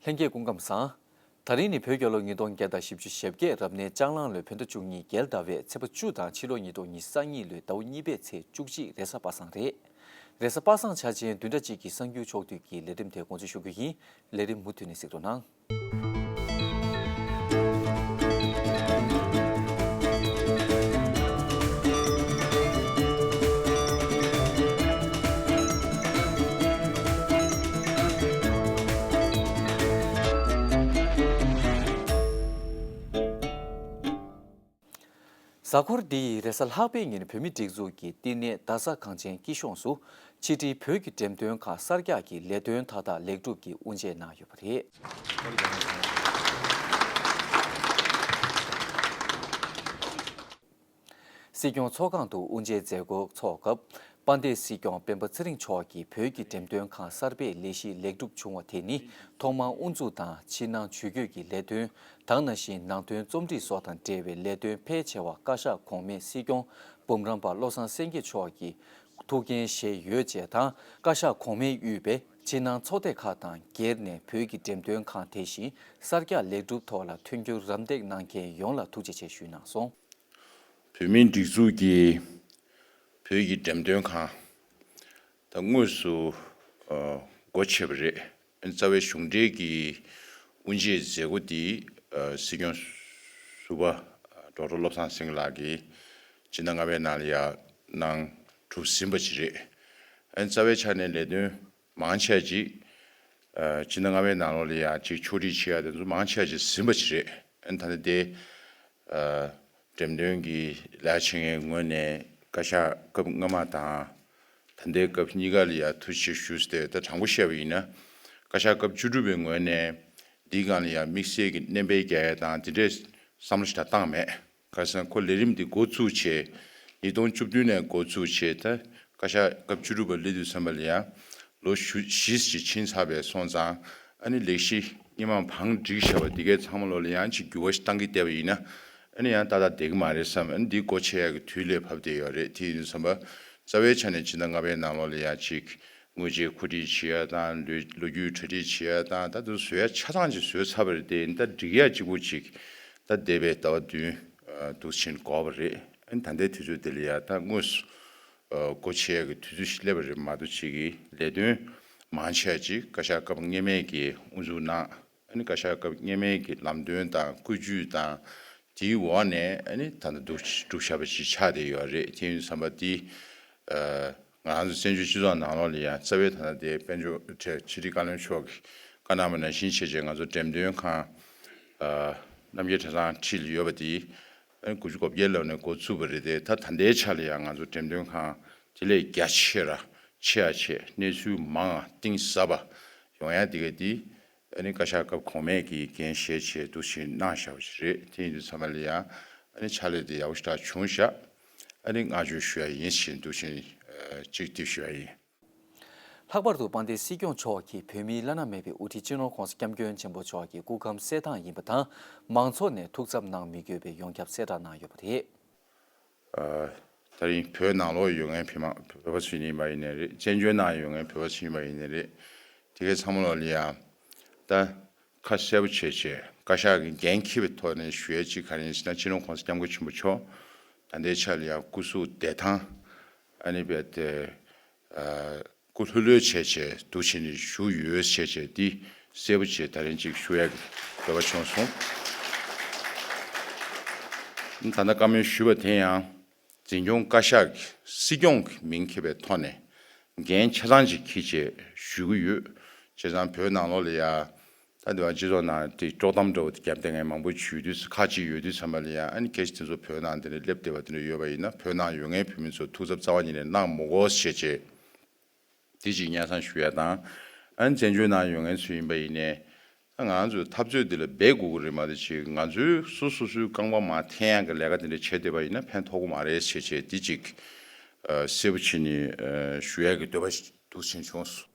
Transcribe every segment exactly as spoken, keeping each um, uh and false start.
ལྷན་རྒྱས་སྐུ་ཁམས་བཟང་། ད་རིང་ནི་བོད་རྒྱལ་ལོ་ཉིས་སྟོང་བརྒྱ་དང་བཞི་བཅུ་ཞེ་བརྒྱད་རབ་གནས་ལྕགས་གླང་ལོའི་བོད་ཟླ་བཅུ་གཉིས་རྒྱལ་ཟླ་བའི་ཚེས་པ་བཅུ་དང་ཕྱི་ལོ་ཉིས་སྟོང་ཉི་ཤུ་རྩ་གཉིས་ལོའི་ཟླ་བ་གཉིས་པའི་ཚེས་བཅུ་གཅིག་རེས་གཟའ་པ་སངས་རེད། རེས་གཟའ་པ་སངས་འཆར་ཅན་བདུན་ཕྲག་གཅིག་གི་གསར་འགྱུར་ཕྱོགས་བསྡུས་ཀྱི་ལས་རིམ་དེ་འགོ་འཛུགས་ཞུ་རྒྱུ་ཡིན། ལས་རིམ་མུ་མཐུད་ནས་གཟིགས་རོགས་གནང་། གཟའ་འཁོར་འདི་ཡི་རེས་གཟའ་ལྷག་པའི་ཉིན་བོད་མིའི་སྒྲིག་འཛུགས་ཀྱི་བསྟི་གནས་རྡ་ས་གངས་ཅན་སྐྱིད་གཤོངས་སུ་ཕྱི་དྲིལ་བོད་ཀྱི་འགྲེམས་སྟོན་ཁང་གསར་རྒྱག་གི་ལས་དོན་མཐའ་དག་ལེགས་གྲུབ་ཀྱིས་དབུ་འབྱེད་གནང་ཡོད་པ་རེད། སྲིད་སྐྱོང་ཚོགས་ཁང་དུ་དབུ་འབྱེད་མཛད་སྒོ་འཚོགས་སྐབས། དཔལ་ལྡན་སྲིད་སྐྱོང་སྤེན་པ་ཚེ་རིང་མཆོག་གིས་བོད་ཀྱི་འགྲེམས་སྟོན་ཁང་གསར་པའི་ལས་གཞི་ལེགས་གྲུབ་བྱུང་བ་དེ་ནི་ཐོག་མར་དབུ་འཛུགས་དང་ཕྱི་ནང་ཇུས་འགོད་ཀྱི་ལས་དོན་དང་། ནང་བཞིན་ནང་དོན་རྩོམ་སྒྲིག་སོགས་དང་འབྲེལ་བའི་ལས་དོན་ཕལ་ཆེ་བ་བཀའ་ཤག་གོང་མའི་སྲིད་སྐྱོང་འབུམ་རམས་པ་བློ་བཟང་སེང་གེ་མཆོག་གིས་ཐུགས་འགན་བཞེས་ཡོད་ཅེས་དང་། བཀའ་ཤག་གོང་མས་དབུས་པའི་ཕྱི་ནང་ཚོགས་སྡེ་ཁག་དང་སྒེར་ནས་བོད་ཀྱི་འགྲེམས་སྟོན་ཁང་དེ་བཞིན་གསར་རྒྱག་ལེགས་གྲུབ་ཐོག་ལ་མཐུན་འགྱུར་རམ་འདེགས་གནང་མཁན་ཡོངས་ལ་ཐུགས་རྗེ་ཆེ་ཞུས་གནང་སོང་། བོད་མིའི་སྒྲིག་འཛུགས་ཀྱི་བོད་ཀྱི་འགྲེམས་སྟོན་ཁང་ད་དངོས་སུ་ཨ་སྒོ་ཕྱེ་བ་རེད། རྩ་བའི་གཞུང་འབྲེལ་གྱི་དབུ་འབྱེད་མཛད་སྒོ་འདི་ཨ་སྲིད་སྐྱོང་ཟུར་པ་ཨ་ཌོག་ཊར་བློ་བཟང་སེང་གེ་ལགས་ཀྱིས་སྤྱི་ཟླ་ལྔ་པའི་ནང་ལ་ཡ་གནང་གྲུབ་ཟིན་པ་ཅིག་རེད། རྩ་བའི་ཆ་ནས་ལས་དོན་མང་ཆེ་ཅིག་ཨ་སྤྱི་ཟླ་ལྔ་པའི་ནང་ལོགས་ལ་ཡ་ཅིག་ཕྱོགས་སྒྲིག་བྱེད་ཡ་དེ་ཚོ་མང་ཆེ་ཅིག་ཟིན་པ་ཅིག་རེད། ཨ་ནི་ད་ལྟ་དེ་ཨ་འགྲེམས་སྟོན་གྱི་ལས་བྱེད་མཁན་ངོས་ནས་བཀའ་ཤག་སྐབས་སྔ་མ་དང་ད་ལྟའི་སྐབས་གཉིས་ཀ་ལ་ཡ་ཐུགས་རྗེ་ཆེ་ཞུས་ཏེ། ད་དྲང་པོ་བཤད་པ་ཡིན་ན་བཀའ་ཤག་སྐབས་བཅུ་དྲུག་པའི་ངོས་ནས་འདིའི་སྒང་ལ་ཡ་དམིགས་བསལ་གྱི་སྣོན་པ་རྒྱག་ཡ་དང་དེ་འདྲའི་བསམ་བློ་ཞིག་ད་བཏང་མེད། ཁ་སང་ཁོ་ལས་རིམ་འདི་འགོ་བཙུགས་བྱས། ཉིས་སྟོང་བཅུ་བདུན་ནས་འགོ་བཙུགས་བྱས། ད་བཀའ་ཤག་སྐབས་བཅུ་དྲུག་པ་སླེབས་དུས་ཙམ་པ་ལ་ཡང་ལོ་བཞི་བཞི་ཞིག་ཕྱིན་ཚར་བས་སོང་ཙང་། ཨ་ནི་ལས་གཞི་སྔོན་མ་བང་བསྒྲིགས་བཞག་པ་འདི་གའི་ཚང་མ་ལོ་ལ་ཡང་ཅིག་འགྱུར་བ་ཞིག་བཏང་གི་བསྡད་པ་ཡིན་ན། ཨ་ནི་ཡང་ཏག་ཏག་བསྡད་ཀྱི་མ་རེད་བསམ། ཨ་ནི་འདི་སྒོ་ཕྱེ་ཡག་གི་དུས་ལས་བབས་བསྡད་ཡོད་རེད། དེ་ཡིན་དུས་ཙམ་པ་རྩ་བའི་ཆ་ནས་ཕྱི་ཟླ་ལྔ་པའི་ནང་ལོགས་ལ་ཡང་ཅིག་དངུལ་ཆས་གོ་སྒྲིག་བྱེད་ཡ་དང་། ལོ་ལོ་རྒྱུས་གྲ་སྒྲིག་བྱེད་ཡ་དང་། ད་དུང་བཟོ་ཡ་ཆ་ཚང་ཅིག་བཟོས་ཚར་བ་རེད། དེ་ཡིན་ད་སྒྲིག་ཡ་གཅིག་པོ་ཅིག་ད་འདས་པའི་ཟླ་བ་བདུན་ཨ་འདུག་ཕྱིན་འགོར་བ་རེད། ཨ་ནི་ད་ལྟའི་དུས་ཚོད་འདི་ལ་ཡ་ད་དངོས་སུ་ཨ་སྒོ་ཕྱེ་ཡ་གི་དུས་ཚོད་ཞིག་སླེབས་པ་རེད་མ་གཏོགས། ཅིག་གི་ལས་དོན་མང་ཆེ་བ་ཅིག་བཀའ་ཤག་སྐབས་སྔོན་མའི་གི་དབུ་འཛུགས་གནང་། ཨ་ནི་བཀའ་ཤག་སྐབས་སྔོན་མའི་གི་ལམ་སྟོན་དང་བཀོད་ཇུས་དང་དེའི་འོག་ནས། ཨ་ནི་ད་ལྟ་འདུག་གྲུབ་བཞག་པ་ཞིག་ཆགས་བསྡད་ཡོད་རེད། དེ་ཡིན་དུས་ཙམ་པ་འདི་ཨ་ང་རང་ཚོ་བཙན་བྱོལ་སྤྱི་ཚོགས་ནང་ལོགས་ལ་ཡང་རྩ་བའི་ཐ་ན་དེ་དཔལ་འབྱོར་ཁྲལ་ཕྱི་དྲིལ་བཀའ་བློན་མཆོག་གིས་བཀའ་གནང་བ་ནང་བཞིན་བྱས་བྱས་ང་ཚོ་འགྲེམས་སྟོན་ཁང་ཨ་རྣམ་རྒྱལ་གྲྭ་ཚང་འཁྲིས་ལ་ཡོད་པ་དེ་ཨ་ནི་དགུ་བཅུ་གོ་བརྒྱད་ལོ་ནས་འགོ་བཙུགས་པ་རེད་དེ། ད་ད་ལྟའི་ཆ་ལ་ཡང་ང་ཚོ་འགྲེམས་སྟོན་ཁང་དེ་ལས་རྒྱ་ཆེ་ར་ཆེ་ཡ་ཆེ། གནས་ཚུལ་མང་ང་གཏིང་ཟབ་པ་ཡོང་ཡ་དེ་ག་དེ་ཨ་ནི་བཀའ་ཤག་སྐབས་གོང་མས་ཀྱིས་འགན་བཞེས་བྱས་འདུག་བཞིན་གནང་བཞག་པ་ཞིག་རེད། དེ་ཡིན་དུས་ཚང་མ་ལ་ཡང་ཨ་ནི་ཕྱག་ལས་དེ་ཡག་པོ་ཞེ་དྲག་བྱུང་བཞག་ཨ་ནི་བསྔགས་བརྗོད་ཞུ་ཡ་ཡིན་ཞེས་འདུག་བཞིན་ཨ་གཅིག་འདི་ཞུ་ཡ་ཡིན། ལྷག་པར་དུ་དཔལ་ལྡན་སྲིད་སྐྱོང་མཆོག་གིས་བོད་མིའི་བླ་ན་མེད་པའི་དབུ་ཁྲིད་སྤྱི་ནོར་༸གོང་ས་༸སྐྱབས་མགོན་ཆེན་པོ་མཆོག་གི་སྐུ་ཁམས་གསལ་ཐང་ཡིན་པ་དང་། མང་ཚོགས་ནས་ཐུགས་འཚབ་གནང་མི་དགོས་པའི་ཡོངས་ཁྱབ་གསལ་བསྒྲགས་གནང་ཡོད་པ་རེད། ཨ་ད་རིང་བོད་ནང་ལོགས་ཡོད་མཁན་བོད་མ་བོད་པ་ཚོ་ཡིན་པ་ཡིན་ནའི་རེད། བཙན་བྱོལ་ནང་ཡོད་མཁན་བོད་པ་ཚོ་ཡིན་པ་ཡིན་ནའི་རེད། དེ་གའི་ཚང་མ་ལོགས་ལ་ཡ་ད་ཁ་གསལ་པོ་བྱས་བྱས་བཀའ་ཤག་གི་འགན་འཁྱེར་བའི་ཐོག་ནས་ཞུ་ཡ་གཅིག་ག་རེ་ཡིན་ཟེར་ན། སྤྱི་ནོར་༸གོང་ས་༸སྐྱབས་མགོན་ཆེན་པོ་མཆོག་ད་ལྟའི་ཆ་ལ་ཡ་སྐུ་གཟུགས་བདེ་ཐང་ཨ་ནི་རྦད་དེ་ཨ་སྐུ་ལྷོད་ལྷོད་བྱས་བྱས་འདུག་བྱས་ནས་བཞུགས་ཡོད་ཟེར་བྱས་འདི་གསལ་པོ་བྱས་ད་རིང་ཅིག་ཞུ་ཡ་གི་འདོད་པ་བྱུང་སོང་། ད་ལྟ་བཀའ་མོལ་ཞུས་པ་དེ་ཡང་འཛིན་སྐྱོང་བཀའ་ཤག་གི་སྲིད་སྐྱོང་གི་མིང་འཁྱེར་བའི་ཐོག་ནས་འགན་ཆ་ཚང་ཅིག་འཁྱེར་བྱས་ཞུ་གི་ཡོད། བྱས་ཙང་བོད་ནང་ལོགས་ལ་ཡ་ད་འདི་བ་སྤྱི་ཚོགས་ནང་དེ་དཀྲོག་གཏམ་འདྲ་བོ་དེ་རྒྱབ་བསྡད་མཁན་མང་པོ་ཞིག་ཡོད་དུས། ཁག་ཅིག་ཡོད་དུས་ཙམ་པ་ལ་ཡ་ཨ་ནི་སྐད་ཆ་དེ་ཚོ་བོད་ནང་དེ་འདྲ་སླེབས་བསྡད་པ་དེ་འདྲ་ཡོད་པ་ཡིན་ན། བོད་ནང་ཡོད་མཁན་བོད་མི་ཚོ་ཐུགས་འཚབ་རྩ་བ་ཉིད་ནས་གནང་མི་དགོས་ཞེས་བྱས། དེ་གཅིག་སྙན་སེང་ཞུ་ཡ་དང་། ཨ་ནི་བཙན་བྱོལ་ནང་ཡོད་མཁན་ཚོ་ཡིན་པ་ཡིན་ནའི། ད་ང་ཚོའི་འཐབ་རྩོད་འདི་ལ་འབད་དགོས་ཀྱི་རེད་མ་གཏོགས། ཅིག་ང་ཚོའི་སོ་སོ་སོའི་རྐང་པ་མར་འཐེན་ཡ་གི་ལས་ཀ་དེ་འདྲ་བྱེད་བསྡད་པ་ཡིན་ན་ཕན་ཐོགས་ཀྱི་མ་རེད་ཟེར་བྱས་འདི་གཅིག་ཨ་གསལ་པོ་བྱས་ནས་ཨ་ཞུ་ཡ་གི་འདོད་པ་འདུག་སེ་བྱུང་སོང་།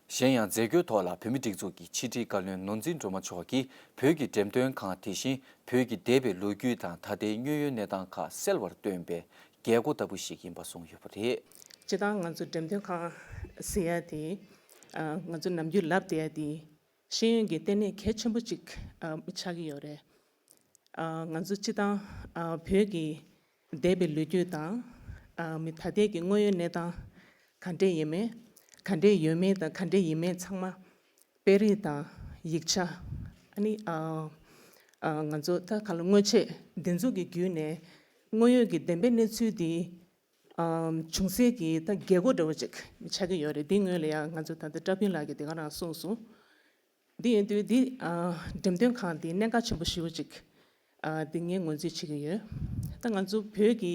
གཞན་ཡང་མཛད་སྒོའི་ཐོག་ལ་བོད་མིའི་སྒྲིག་འཛུགས་ཀྱི་ཕྱི་དྲིལ་བཀའ་བློན་ནོར་འཛིན་སྒྲོལ་མ་མཆོག་གིས་བོད་ཀྱི་འགྲེམས་སྟོན་ཁང་དེ་བཞིན་བོད་ཀྱི་འདས་པའི་ལོ་རྒྱུས་དང་ད་ལྟའི་དངོས་ཡོད་གནས་སྟངས་ཁག་གསལ་བར་སྟོན་པའི་རྒྱལ་སྒོ་ལྟ་བུ་ཞིག་ཡིན་པ་གསུངས་ཡོད་པ་རེད། སྤྱིར་བཏང་ང་ཚོ་འགྲེམས་སྟོན་ཁང་ཟེར་ཡ་དེ་ཨ་ང་ཚོ་ནམ་རྒྱུན་ལབ་བསྡད་ཡ་དེ་ ཤེས་ཡོན་གྱི་ལྟེ་གནས་གལ་ཆེན་པོ་གཅིག་ཨ་ཆགས་ཀྱི་ཡོད་རེད། ཨ་ང་ཚོ་སྤྱི་བཏང་ཨ་བོད་ཀྱི་འདས་པའི་ལོ་རྒྱུས་དང་། ཨ་མི་ད་ལྟའི་གི་དངོས་ཡོད་གནས་སྟངས་ག་འདྲས་ཡིན་མིན། ག་འདྲས་ཡོད་མེད་དང་ག་འདྲས་ཡིན་མེད་ཚང་མ། དཔེ་རིས་དང་ཡིག་ཆ། ཨ་ནི་ཨ་ཨ་ང་ཚོ་ད་ག་ལ་དངོས་ཆས་འདི་ཚོ་གི་བརྒྱུད་ནས་དངོས་ཡོད་ཀྱི་བདེན་པའི་གནས་ཚུལ་འདི་ཨ་བྱུང་སའི་གི་ད་རྒྱལ་སྒོ་འདྲ་བོ་ཅིག་ཆགས་ཀྱི་ཡོད་རེད། འདི་སྔོན་ལ་ཡང་ང་ཚོ་ད་ལྟ་བཀྲ་ཕུན་ལགས་ཀྱིས་དེ་ག་རང་གསུངས་སོང་། འདི་ཡིན་དུས་འདི་ཨ་འགྲེམས་སྟོན་ཁང་འདི་གནད་འགག་ཆེན་པོ་ཞེ་པོ་ཅིག་ཨ་འདི་ངས་ངོས་འཛིན་བྱེད་ཀྱི་ཡོད། ད་ང་ཚོ་བོད་ཀྱི་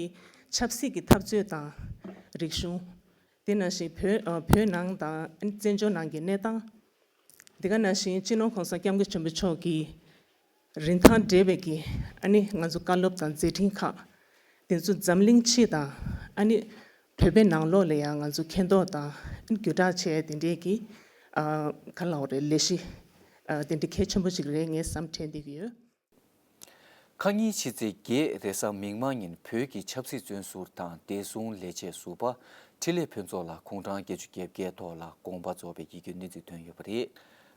ཆབ་སྲིད་ཀྱི་འཐབ་རྩོད་དང་། རིག་གཞུང་། དེ་ནང་བཞིན་བོད་ཨ་བོད་ནང་དང་བཙན་བྱོལ་ནང་གི་གནས་སྟངས། དེ་ག་ནང་བཞིན་སྤྱི་ནོར་༸གོང་ས་༸སྐྱབས་མགོན་ཆེན་པོ་མཆོག་གི་རིན་ཐང་བགྲེས་པའི་གི་ཨ་ནི་ང་ཚོ་བཀའ་སློབ་དང་མཛད་འཕྲིན་ཁག་དེ་ཚོ་འཛམ་གླིང་སྤྱི་དང་ཨ་ནི་བོད་པའི་ནང་ལོགས་ལ་ཡང་ང་ཚོ་མཁྱེན་རྟོགས་དང་ཨ་ནི་བརྒྱུད་བསྒྲགས་བྱས་དེ་འདྲའི་གི་ཨ་ག་ལབ་དགོས་རེད། ལས་གཞི་ཨ་དེ་འདྲའི་གལ་ཆེན་པོ་ཞིག་རེད་ངས་བསམ་དྲན་བསྡད་ཀྱི་ཡོད། ཁ་ཉིན་ཕྱི་ཚེས་བརྒྱད་རེས་གཟའ་མིག་དམར་ཉིན་བོད་ཀྱི་ཆབ་སྲིད་བཙོན་ཟུར་དང་བདེ་སྲུང་ལས་བྱེད་ཟུར་པ་འཕྲིན་ལས་ཕུན་ཚོགས་ལགས་ཁོང་རང་བརྒྱད་ཅུ་གྱ་བརྒྱད་ཐོག་ལ་དགོངས་པ་རྫོགས་པའི་ཡིད་སྐྱོའི་གནས་ཚུལ་ཐོན་ཡོད་པ་རེད།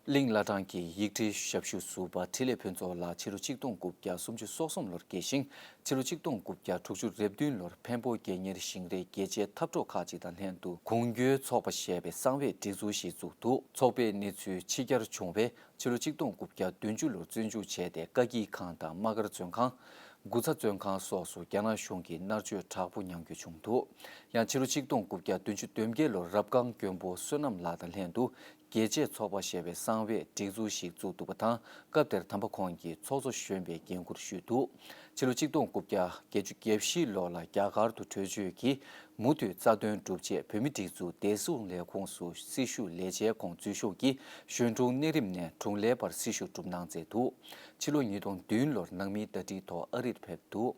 གླིང་བླ་བྲང་གི་ཡིག་བྲིས་ཞབས་ཞུ་ཟུར་པ་འཕྲིན་ལས་ཕུན་ཚོགས་ལགས་ཕྱི་ལོ་ཆིག་སྟོང་དགུ་བརྒྱ་སུམ་ཅུ་སོ་གསུམ་ལོར་སྐྱེས་ཤིང་། ཕྱི་ལོ་ཆིག་སྟོང་དགུ་བརྒྱ་དྲུག་ཅུ་རེ་བདུན་ལོར་འཕན་པོ་རྒྱལ་གཉེར་ཞིང་རལ་རྒྱལ་གཅེས་འཐབ་གྲོགས་ཁག་ཅིག་དང་ལྷན་དུ་གུང་སྒྱུར་ཚོགས་པ་ཞེས་པའི་གསང་བའི་སྒྲིག་འཛུགས་ཤིག་བཙུགས་འདུག་ཚོགས་པའི་གནས་ཚུལ་ཕྱི་གྱར་བྱུང་བས། ཕྱི་ལོ་ཆིག་སྟོང་དགུ་བརྒྱ་བདུན་ཅུ་ལོར་བཙོན་འཇུག་བྱས་ཏེ། བཀའ་སྐྱིད་ཁང་དང་། དམག་སྒར་བཙོན་ཁང་། དགུ་ཚ་བཙོན་ཁང་སོགས་སུ་རྒྱ་ནག་གཞུང་གིས་མནར་གཅོད་དྲག་པོ་མྱངས་རྒྱུ་བྱུང་འདུག་ཡང་ཕྱི་ལོ་ཆིག་སྟོང་དགུ་བརྒྱ་བདུན་ཅུ་དོན་བརྒྱད་ལོར་རབ་སྒང་མགོན་པོ་བསོད་ནམས་ལགས་དང་ལྷན་དུ་རྒྱལ་གཅེས་ཚོགས་པ་ཞེས་པའི་གསང་བའི་སྒྲིག་འཛུགས་ཤིག་བཙུགས་འདུག་པ་དང་། སྐབས་དེར་དམ་པ་ཁོང་གིས་ཚོགས་གཙོ་གཞོན་པའི་འགན་འཁུར་ཞུས་འདུག་ཕྱི་ལོ་ཆིག་སྟོང་དགུ་བརྒྱ་བརྒྱད་ཅུ་གྱ་བཞི་ལོ་ལ་རྒྱ་གར་དུ་བྲོས་བྱོལ་གྱིས། མུ་མཐུད་རྩ་དོན་བསྒྲུབས་རྗེས། བོད་མིའི་སྒྲིག་འཛུགས་བདེ་སྲུང་ལས་ཁུངས་སུ་སྲི་ཞུ་ལས་བྱེད་ཁོངས་འཛུལ་ཞུགས་ཀྱིས། གཞོན་དྲུང་གནས་རིམ་ནས་དྲུང་ལས་པར་སྲི་ཞུ་སྒྲུབ་གནང་མཛད་འདུག་ཕྱི་ལོ་ཉིས་སྟོང་བདུན་ལོར་ནང་མིའི་ཟླ་སྒྲིལ་ཐོག་ཨ་རིར་ཕེབས་འདུག་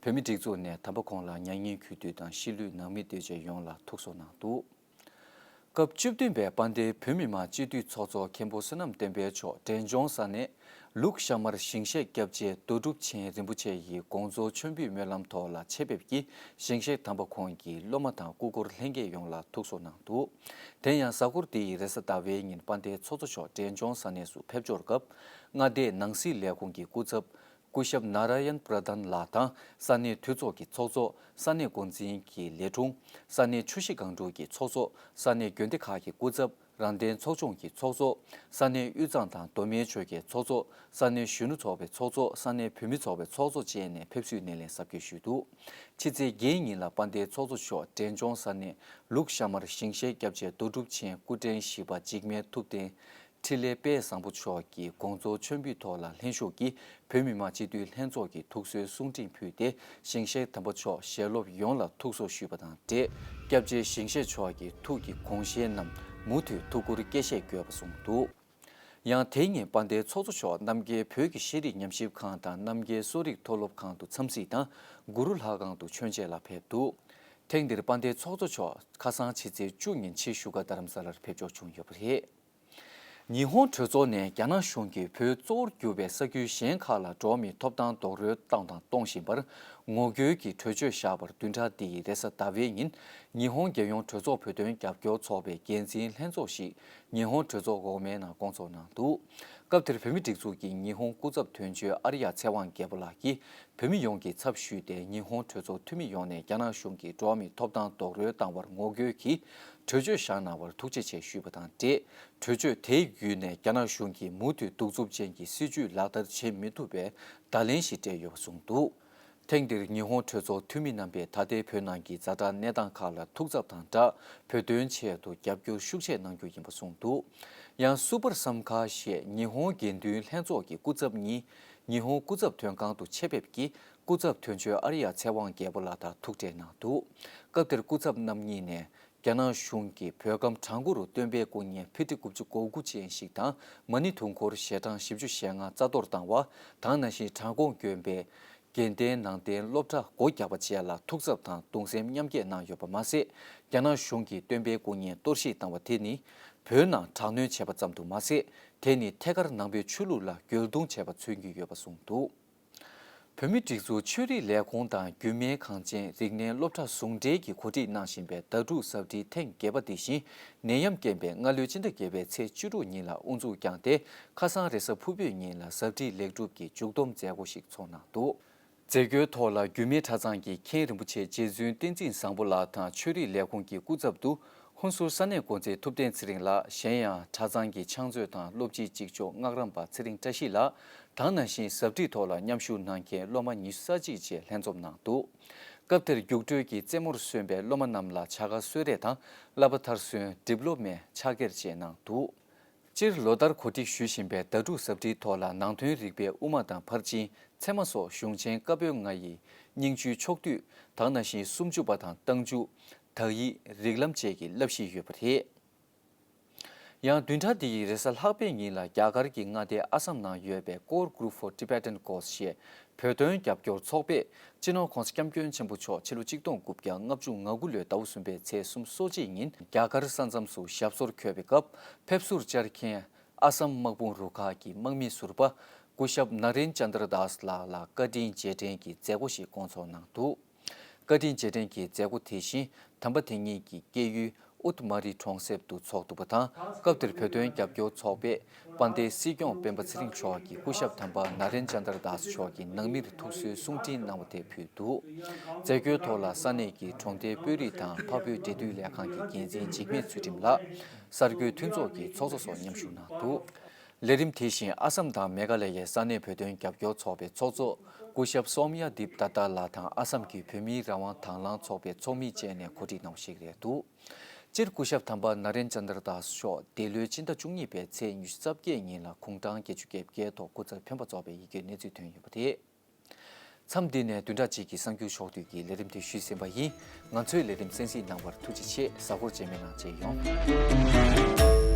བོད་མིའི་སྒྲིག་འཛུགས་ནས་དམ་པ་ཁོང་ལ་མྱ་ངན་གུས་འདུད་དང་། གཞིས་ལུས་ནང་མི་སྡོད་སྤྱད་ཡོངས་ལ་ཐུགས་གསོ་གནང་འདུག་སྐབས་བཅུ་བདུན་པའི་དཔལ་ལྡན་བོད་མི་མང་སྤྱི་འཐུས་ཚོགས་གཙོ་མཁན་པོ་བསོད་ནམས་བསྟན་འཕེལ་མཆོག་འབྲས་ལྗོངས་ས་གནས་ལུག་ཤ་མར་ཞིང་གཤེགས་སྐྱབས་རྗེ་རྡོ་གྲུབ་ཆེན་རིན་པོ་ཆེ་ཡི་དགོངས་རྫོགས་མཆོད་འབུལ་སྨོན་ལམ་ཐོག་ལ་ཆེད་ཕེབས་ཀྱིས། ཞིང་གཤེགས་དམ་པ་ཁོང་གི་སློབ་མ་དང་སྐུ་འཁོར་ལྷན་རྒྱས་ཡོངས་ལ་ཐུགས་གསོ་གནང་འདུག་དེ་ཡང་གཟའ་འཁོར་འདི་ཡི་རེས་གཟའ་ཟླ་བའི་ཉིན་དཔལ་ལྡན་ཚོགས་གཙོ་མཆོག་འབྲས་ལྗོངས་ས་གནས་སུ་ཕེབས་འབྱོར་སྐབས། མངའ་སྡེའི་ནང་སྲིད་ལས་ཁུངས་ཀྱི་སྐུ་ཚབ། སྐུ་ཞབས་ནཱ་ར་ཡན་པྲ་དྷན་ལགས་དང་། ས་གནས་འཐུས་ཚོགས་ཀྱི་ཚོགས་གཙོ། ས་གནས་འགོ་འཛིན་གྱི་ལས་དྲུང་། ས་གནས་ཆུ་བཞི་སྒང་དྲུག་གི་ཚོགས་གཙོ། ས་གནས་དགོན་སྡེ་ཁག་གི་སྐུ་ཚབ། རང་བདེན་ཚོགས་ཆུང་གི་ཚོགས་གཙོ། ས་གནས་དབུས་གཙང་དང་མདོ་སྨད་ཆོལ་ཁའི་ཚོགས་གཙོ། ས་གནས་གཞོན་ནུ་ཚོགས་པའི་ཚོགས་གཙོ། ས་གནས་བུད་མེད་ཚོགས་པའི་ཚོགས་གཙོ་བཅས་ནས་ཕེབས་བསུའི་སྣེ་ལེན་གཟབ་རྒྱས་ཞུས་འདུག་ཕྱི་ཚེས་བརྒྱད་ཉིན་ལ་དཔལ་ལྡན་ཚོགས་གཙོ་མཆོག་འབྲས་ལྗོངས་ས་གནས་ལུག་ཤ་མར་ཞིང་གཤེགས་སྐྱབས་རྗེ་རྡོ་གྲུབ་ཆེན་སྐུ་ཕྲེང་བཞི་པ་འཇིགས་མེད་ཐུབ་བསྟན། འཕྲིན་ལས་དཔལ་བཟང་པོ་མཆོག་གི་དགོངས་རྫོགས་མཆོད་འབུལ་ཐོག་ལ་ལྷན་ཞུགས་ཀྱིས་བོད་མི་མང་སྤྱི་འཐུས་ལྷན་ཚོགས་ཀྱི་ཐུགས་གསོའི་གསུང་འཕྲིན་ཕུལ་ཏེ། ཞིང་གཤེགས་དམ་པ་མཆོག་ཞལ་སློབ་ཡོངས་ལ་ཐུགས་གསོ་ཞུས་པ་དང་འབྲེལ། སྐྱབས་རྗེ་ཞིང་གཤེགས་མཆོག་གི་ཐུགས་ཀྱི་དགོངས་བཞེད་རྣམས་མུ་མཐུད་ཐུགས་ཁུར་བསྐྱེད་བཞེས་དགོས་པ་གསུངས་འདུག་ཡང་དེ་ཉིན་དཔལ་ལྡན་ཚོགས་གཙོ་མཆོག་རྣམ་རྒྱལ་བོད་ཀྱི་ཤེས་རིག་ཉམས་ཞིབ་ཁང་དང་རྣམ་རྒྱལ་གསོ་རིག་མཐོ་སློབ་ཁང་དུ་འཚམས་གཟིགས་དང་། གུ་རུ་ལྷ་ཁང་དུ་མཆོད་མཇལ་ལ་ཕེབས་འདུག་ཐེངས་འདིར་དཔལ་ལྡན་ཚོགས་གཙོ་མཆོག་ཁ་སང་ཕྱི་ཚེས་བཅུ་ཉིན་ཕྱི་བཞུགས་སྒར་རྡ་རམ་ས་ལར་ཕེབས་འབྱོར་བྱུང་ཡོད་པ་རེད། ཉི་ཧོང་གྲོས་ཚོགས་ནས་རྒྱ་ནག་གཞུང་གིས་བོད་གཙོ་བོར་གྱུར་པའི་ས་ཁུལ་གཞན་ཁག་ལ་འགྲོ་བ་མིའི་ཐོབ་ཐང་རྡོག་རོལ་བཏང་དང་གཏོང་བཞིན་པར་ངོ་རྒོལ་གྱི་གྲོས་ཆོད་བཞག་པར་བདུན་ཕྲག་འདིའི་རེས་གཟའ་ཟླ་བའི་ཉིན་ཉི་ཧོང་རྒྱལ་ཡོངས་གྲོས་ཚོགས་བོད་དོན་རྒྱབ་སྐྱོར་ཚོགས་པའི་འགན་འཛིན་ལྷན་ཚོགས་ཤིག་ཉི་ཧོང་གྲོས་ཚོགས་འོག་མའི་ནང་བསྐོང་ཚོགས་གནང་འདུག་སྐབས་དེར་བོད་མིའི་སྒྲིག་འཛུགས་ཀྱི་ཉི་ཧོང་སྐུ་ཚབ་དོན་གཅོད་ཨརྱ་ཚེ་དབང་རྒྱལ་པོ་ལགས་ཀྱིས། བོད་མི་ཡོངས་ཀྱི་ཚབ་ཞུས་ཏེ། ཉི་ཧོང་གྲོས་ཚོགས་འཐུས་མི་ཡོངས་ནས་རྒྱ་ནག་གཞུང་གིས་འགྲོ་བ་མིའི་ཐོབ་ཐང་རྡོག་རོལ་བཏང་བར་ངོ་རྒོལ་གྱིས་གྲོས་ཆོད་བཞག་གནང་བར་ཐུགས་རྗེ་ཆེ་ཞུས་པ་དང་འབྲེལ། གྲོས་ཆོད་དེའི་བརྒྱུད་ནས་རྒྱ་ནག་གཞུང་གིས་མུ་མཐུད་གདུག་རྩུབ་ཅན་གྱི་སྲིད་བྱུས་ལག་བསྟར་བྱེད་མི་ཐུབ་པའི་བརྡ་ལན་ཞིག་སྤྲད་ཡོད་པ་གསུངས་འདུག་ཐེངས་འདིར་ཉི་ཧོང་གྲོས་ཚོགས་འཐུས་མི་རྣམ་པས་ད་ལྟའི་བོད་ནང་གི་ཛ་དྲག་གནས་སྟངས་ཁག་ལ་ཐུགས་འཚབ་དང་སྦྲགས། བོད་དོན་ཆེད་དུ་རྒྱབ་སྐྱོར་ཤུགས་ཆེ་གནང་རྒྱུ་ཡིན་པ་གསུངས་འདུག་ཡང་སུ་པར་བསམ་ཁ་ཞེས་ཉི་ཧོང་དགེ་འདུན་ལྷན་ཚོགས་ཀྱི་སྐུ་ཚབ་གཉིས་ཉི་ཧོང་སྐུ་ཚབ་དོན་ཁང་དུ་ཆེད་ཕེབས་ཀྱིས་སྐུ་ཚབ་དོན་གཅོད་ཨརྱ་ཚེ་དབང་རྒྱལ་པོ་ལགས་དང་ཐུག་འཕྲད་གནང་འདུག་སྐབས་དེར་སྐུ་ཚབ་རྣམ་གཉིས་ནས་རྒྱ་ནག་གཞུང་གིས་བོད་ཁམས་བྲག་འགོ་རུ་སྟོན་པའི་སྐུ་བརྙན་ཕི་ཊི་དགུ་བཅུ་གོ་དགུ་ཅན་ཞིག་དང་མ་ཎི་དུང་འཁོར་ཞལ་གྲངས་བཞི་བཅུ་ཞེ་ལྔ་རྩ་གཏོར་བཏང་བ་དང་། ནང་བཞིན་བྲག་འགོ་དགོན་པའི་དགེ་ལྡན་ནང་བསྟན་སློབ་གྲྭ་སྒོ་རྒྱག་པ་བཅས་ལ་ཐུགས་འཚབ་དང་གདུང་སེམས་མཉམ་སྐྱེད་གནང་ཡོད་པ་མ་ཟད། རྒྱ་ནག་གཞུང་གིས་སྟོན་པའི་སྐུ་བརྙན་གཏོར་བཤིག་བཏང་བ་དེ་ནི་བོད་ནང་དྲག་གནོན་བྱས་པ་ཙམ་དུ་མ་ཟད། དེ་ནི་ཐད་ཀར་ནང་པའི་ཆོས་ལུགས་ལ་རྒོལ་རྡུང་བྱས་པ་མཚོན་གྱི་ཡོད་པ་གསུངས་འདུག་བོད་མིའི་སྒྲིག་འཛུགས་ཆོས་རིག་ལས་ཁུངས་དང་རྒྱུད་སྨད་གངས་ཅན་རིག་གནས་སློབ་གྲྭ་ཟུང་འབྲེལ་གྱིས་གོ་སྒྲིག་གནང་བཞིན་པའི་ཟླ་དྲུག་གཟབ་སྒྲིལ་ཐེངས་བརྒྱད་པ་འདི་བཞིན་ནད་ཡམས་རྐྱེན་པས་སྔ་ལོའི་སྤྱི་ཟླ་བརྒྱད་པའི་ཚེས་བཅུ་དྲུག་ཉིན་ལ་དབུ་འཛུགས་བསྐྱངས་ཏེ། ཁ་སང་རེས་གཟའ་ཕུར་བུའི་ཉིན་ལ་གཟབ་སྒྲིལ་ལེགས་གྲུབ་ཀྱིས་མཇུག་བསྡོམས་མཛད་སྒོ་ཞིག་ཚོགས་གནང་འདུག། མཛད་སྒོའི་ཐོག་ལ་རྒྱུད་སྨད་གྲྭ་ཚང་གི་མཁན་རིན་པོ་ཆེ་རྗེ་བཙུན་བསྟན་འཛིན་བཟང་པོ་ལགས་དང་ཆོས་རིག་ལས་ཁུངས་ཀྱི་སྐུ་ཚབ་ཏུ། ཧུན་སུར་ས་གནས་འགོ་འཛིན་ཐུབ་བསྟན་ཚེ་རིང་ལགས། གཞན་ཡང་གྲྭ་ཚང་གི་ཕྱག་མཛོད་དང་སློབ་སྤྱིའི་གཅིག་ལྕོགས་སྔགས་རམས་པ་ཚེ་རིང་བཀྲ་ཤིས་ལགས་དང་། ནང་བཞིན་གཟབ་སྒྲིལ་ཐོག་ལ་མཉམ་ཞུགས་གནང་མཁན་སློབ་མ་ཉི་ཤུ་རྩ་གཅིག་བཅས་ལྷན་འཛོམས་གནང་འདུག། སྐབས་དེར་རྒྱུགས་སྤྲོད་ཀྱི་རྩེད་མོར་སོན་པའི་སློབ་མ་རྣམས་ལ་བྱ་དགའ་གསོལ་རས་དང་བསླབ་པ་མཐར་སོན་ཌིབ་ལོ་མའི་ཕྱག་འཁྱེར་བཅས་གནང་འདུག། སྤྱིར་ལོ་ལྟར་གོ་སྒྲིག་ཞུ་བཞིན་པའི་ཟླ་དྲུག་གཟབ་སྒྲིལ་ཐོག་ལ་ནང་དོན་རིག་པའི་དབུ་མ་དང་ཕར་ཕྱིན། ཚད་མ་སོགས་གཞུང་ཆེན་བཀའ་པོད་ལྔ་ཡི་སྙིང་བཅུད་ཕྱོགས་བསྡུས་དང་། ནང་བཞིན་སུམ་ཅུ་པ་དང་རྟགས་འཇུག་དག་ཡིག་རིགས་ལམ་བཅས་ཀྱི་བསླབ་གཞི་ཡོད་པ་རེད། ཡང་བདུན་ཕྲག་འདི་ཡི་རེས་གཟའ་ལྷག་པའི་ཉིན་ལ་རྒྱ་གར་གྱི་མངའ་སྡེ་ཨ་སམ་ནང་ཡོད་པའི་Core Group for Tibetan Cause ཞེས་བོད་དོན་རྒྱབ་སྐྱོར་ཚོགས་པས་སྤྱི་ནོར་༸གོང་ས་༸སྐྱབས་མགོན་ཆེན་པོ་མཆོག་ཕྱི་ལོ་ཆིག་སྟོང་དགུ་བརྒྱ་ལྔ་བཅུ་ང་དགུ་ལོའི་ཟླ་བ་གསུམ་པའི་ཚེས་སོ་གཅིག་ཉིན་རྒྱ་གར་ས་མཚམས་སུ་ཞབས་སོར་འཁོད་པའི་སྐབས་ཕེབས་བསུར་བཅར་མཁན། ཨ་སམ་དམག་དཔུང་རུ་ཁག་གི་དམག་མི་ཟུར་པ་སྐུ་ཞབས་ན་རེན་ཅན་དར་དཱས་ལགས་ལ་བཀའ་དྲིན་རྗེས་དྲན་གྱི་མཛད་སྒོ་ཞིག་སྐོང་ཚོགས་གནང་འདུག། བཀའ་དྲིན་རྗེས་དྲན་གྱི་མཛད་སྒོ་དེ་བཞིན་དམ་པ་དེ་ཉིད་ཀྱི་སྐྱེས་ཡུལ་ཨུཏ་མ་རི་གྲོང་གསེབ་ཏུ་ཚོགས་འདུག་པ་དང་། སྐབས་དེར་བོད་དོན་རྒྱབ་སྐྱོར་ཚོགས་པས་དཔལ་ལྡན་སྲིད་སྐྱོང་སྤེན་པ་ཚེ་རིང་མཆོག་གིས་སྐུ་ཞབས་དམ་པ་ན་རེན་ཅན་དར་དཱས་མཆོག་གི་ནང་མིར་ཐུགས་གསོའི་གསུང་འཕྲིན་གནང་བ་དེ་ཕུལ་འདུག། མཛད་སྒོའི་ཐོག་ལ་ས་གནས་ཀྱི་གྲོང་སྡེའི་དཔོན་རིགས་དང་འཕགས་བོད་འབྲེལ་མཐུད་ལས་ཁང་གི་འགན་འཛིན་འཇིགས་མེད་ཚུལ་ཁྲིམས་ལགས། གསར་འགོད་མཐུན་ཚོགས་ཀྱི་ཚོགས་གཙོ་སོགས་མཉམ་ཞུགས་གནང་འདུག། ལས་རིམ་དེ་བཞིན་ཨ་སམ་དང་མེ་གྷ་ལ་ཡའི་ས་གནས་བོད་དོན་རྒྱབ་སྐྱོར་ཚོགས་པའི་ཚོགས་གཙོ་སྐུ་ཞབས་སོམ་ཡ་དིབ་ཏ་ཏ་ལགས་དང་ཨ་སམ་གྱི་བོད་མིའི་རང་དབང་དང་བླངས་ཚོགས་པའི་ཚོགས་མི་བཅས་ནས་གོ་སྒྲིག་གནང་བ་ཞིག་རེད་འདུག། སྤྱིར་སྐུ་ཞབས་དམ་པ་ན་རེན་ཅན་དར་དཱས་མཆོག་འདི་ལོའི་སྤྱི་ཟླ་བཅུ་གཉིས་པའི་ཚེས་ཉི་ཤུ་རྩ་བརྒྱད་ཉིན་ལ་དགུང་གྲངས་བརྒྱད་ཅུ་གྱ་བརྒྱད་ཐོག་སྐུ་ཚབ་འཕེན་པ་རྫོགས་པའི་ཡི་གེའི་གནས་ཚུལ་ཐོན་ཡོད་པ་རེད། མཚམས་འདི་ནས་བདུན་ཕྲག་གཅིག་གི་གསར་འགྱུར་ཕྱོགས་བསྡུས་ཀྱི་ལས་རིམ་དེ་ཞུས་ཟིན་པ་ཡིན། ང་ཚོའི་ལས་རིམ་གསན་གཟིགས་གནང་བར་ཐུགས་རྗེ་ཆེ། གཟའ་འཁོར་རྗེས་མའི་ནང་མཇལ་ཡོང་།